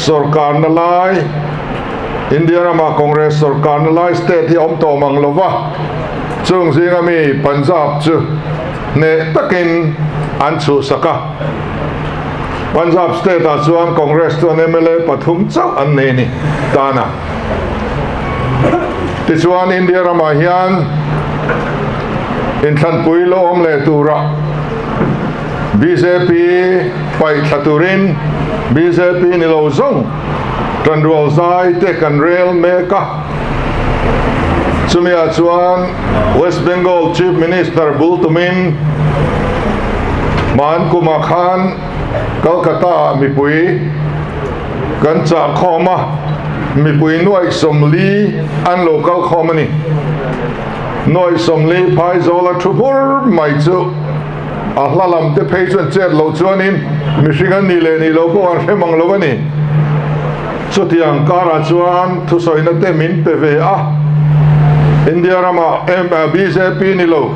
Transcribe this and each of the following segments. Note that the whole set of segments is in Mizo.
Sorkarna lai, India rama Congress sorkarna lai state hi a awm tawh mang lo va, chung zinga mi Punjab chu hneh takin an chhuhsak a. Punjab state ah chuan Congress chuan mla pathum chauh an nei ni tan a. Tichuan India ramah hian inthlanpui lo awm leh turah bjp paih thla turin bjp ni lo zawng tanrual zai te kan rel mek a. Chumiah chuan West Bengal Chief Minister bul tumin hman kumah khan Kolkata-ah mipui kan chah khawm a, mipui nuaih 40 an lo kal khawm a ni. Nuaih 40 phai zawla thu hmur mai chu a hla lam te phei chuan chet loh chuanin mihring an nih leh nih loh pawh an hre mang lo a ni. Chutiang karah chuan thusawina te min pe ve a, India ramah bjp ni lo,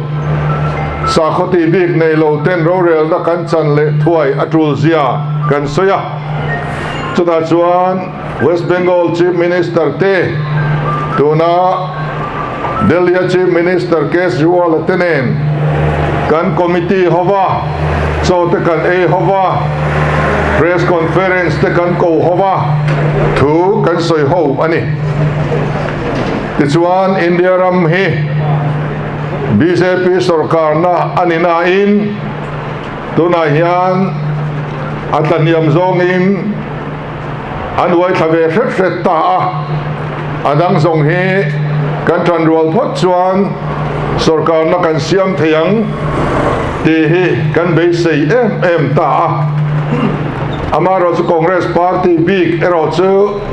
sakhaw tih bik nei lo ten rorelna kan chan leh thuai a tul zia kan sawi a. Chutah chuan West Bengal Chief Minister te, tuna Delhi-a Chief Minister Kejriwal-a te nen kan committee hova chaw te kan ei hova, press conference te kan ko hova thu kan sawi ho a ni. Tichuan India ram hi bjp sorkarna a ni nain tunah hian a tlahniam zawngin An uai thla ve hret hret ta a, a dang zawng hi kan tan rual phawt chuan sorkarna kan siam thei ang tih hi kan beisei em em ta a. Amaherawhchu Congress party bik erawh chu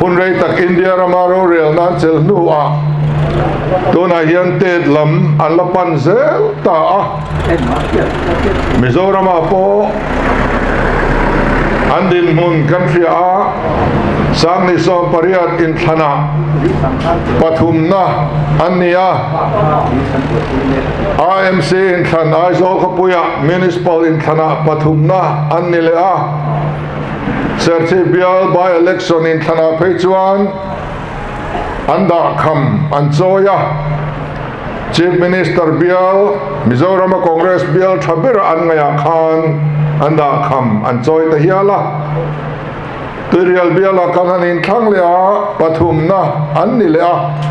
hun rei tak India rama rorel nan chelh hnuah tunah hian tet lam an la pan zel ta a. Mizoramah pawh an dinhmun kan hria a, Sangni 18 inthlanah pathumna an ni a, AMC inthlan Aizawl khawpuiah Municipal inthlanah pathumna an ni leh a, Serchhip bial by-election inthlanah phei chuan an dahkham an chawi a. Chief Minister bial, Mizorama Congress bial tha bera an ngaihah khan an dah kham an chawi ta hial a. Tuirial bialah kan han inthlang leh a, pathumna an ni leh a.